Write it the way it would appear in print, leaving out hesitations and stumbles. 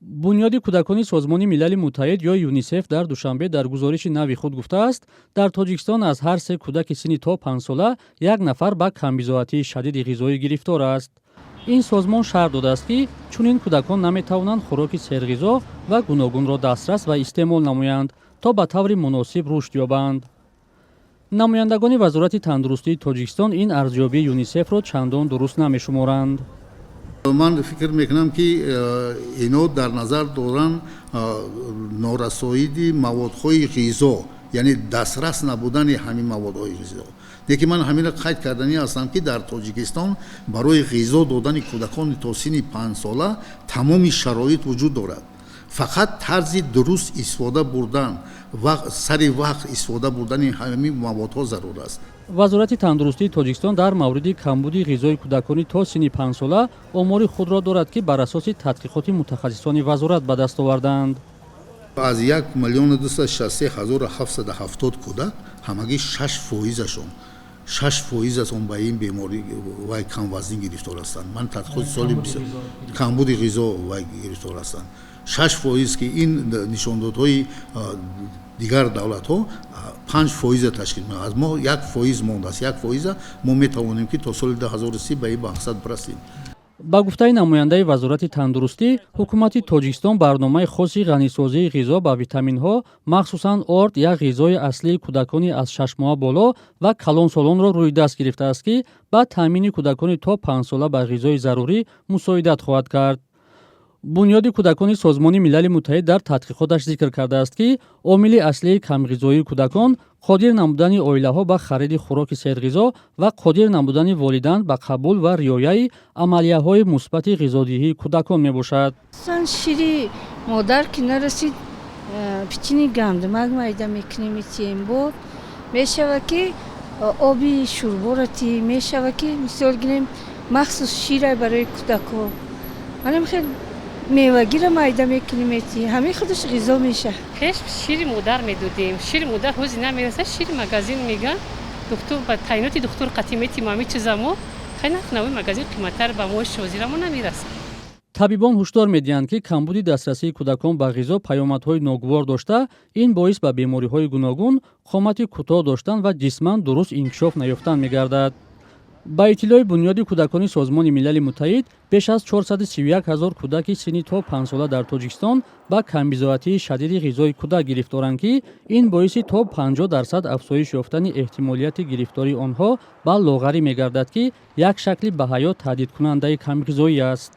Бунёди кӯдакони Созмони Милали Муттаҳид ё ЮНИСЕФ дар Душанбе дар гузориши нави худ гуфтааст, дар Тоҷикистон аз ҳар се кӯдаки синни то 5-сола як нафар ба камбизоатии шадиди ғизоӣ гирифтор аст. Ин созмон шарҳ додааст, ки чунин кӯдакон наметавонанд хӯроки серғизо ва гуногунро дастрас ва истеъмол намоянд, то ба таври муносиб рушд ёбанд. Намояндагони Вазорати тандурустии Тоҷикистон ин арзёбии ЮНИСЕФро чандон дуруст намешуморанд. Ман фикр мекунам, ки ино дар назар доранд норасоиди маводҳои ғизо, яъне дастрас набудани ҳамин маводҳои ғизо. Лекин ман ҳаминро қайд карданӣ ҳастам, ки дар Тоҷикистон барои ғизо додани кӯдакони то синни 5-сола тамоми шароит вуҷуд дорад. Фақат тарзи дуруст истифода бурдан ва сари вақт истифода бурдани ҳамин маводҳо зарур аст. Вазорати тандурустии Тоҷикистон дар мавриди камбуди ғизои кӯдаконӣ то синни 5-сола омори худро дорад, ки бар асоси тадқиқоти мутахассисони вазорат ба даст овардаанд. Аз 1 263 770 кӯдак ҳамагӣ 6 фоизашон, 6 фоизашон ба ин беморӣ вай камвазнӣ гирифтор ҳастанд. Ман тадқиқоти соли камбуди ғизо вай гирифтор ҳастанд 6%, ки ин нишондодҳои дигар давлатҳо 5 фоиза ташкил мекунад. Аз мо 1% мондааст. 1 фоиза мо метавонем, ки то соли 2030 ба ин мақсад бирасем. Ба гуфтаи намояндаи Вазорати тандурустӣ, ҳукумати Тоҷикистон барномаи хоси ғанисозии ғизо ба витаминҳо, махсусан орд, як ғизои аслии кӯдакони аз 6-моҳа боло ва калонсолонро рӯи даст гирифтааст, ки ба таъмини кӯдакони то 5-сола ба ғизои зарурӣ мусоидат хоҳад кард. Бунёди кӯдакони Созмони Милали Муттаҳид дар тадқиқоташ зикр кардааст, ки омили аслии камғизоии кӯдакон қодир набудани оилаҳо ба хариди хӯроки серғизо ва қодир набудани волидайн ба қабул ва риояи амалияҳои мусбати ғизодиҳии кӯдакон мебошад. Шири модар ки нарасид, печенье гандумак майда мекунем, метиҳем. Бо мешава, ки оби шӯрборо тӣ мешава, ки мисол гирем, махсус шира барои кӯдако, манам хел мевагира майда мекунем, метиҳем, ҳамин худаш ғизо мешавад. Пеш шири модар медодем. Шири модар ҳози намераса, шири магазин меган. Духтур ба таъиноти духтур қатӣ метим ҳами чизамо. Хай, нарх нави магазин қиматтар, ба мо ҳозирамо намераса. Табибон ҳушдор медиҳанд, ки камбуди дастрасии кӯдакон ба ғизо паёмадҳои ногувор дошта, ин боис ба бемориҳои гуногун, қомати кӯтоҳ доштан ва ҷисман дуруст инкишоф наёфтан мегардад. Ба иттилои Бунёди кӯдакони Созмони Милали Муттаҳид, беш аз 431 ҳазор кӯдаки синни то 5-сола дар Тоҷикистон ба камбизоатии шадиди ғизои кӯдак гирифторанд, ки ин боиси то 50% афзоиш ёфтани эҳтимолияти гирифтории онҳо ба лоғарӣ мегардад, ки як шакли ба ҳаёт таҳдидкунандаи камғизоӣ аст.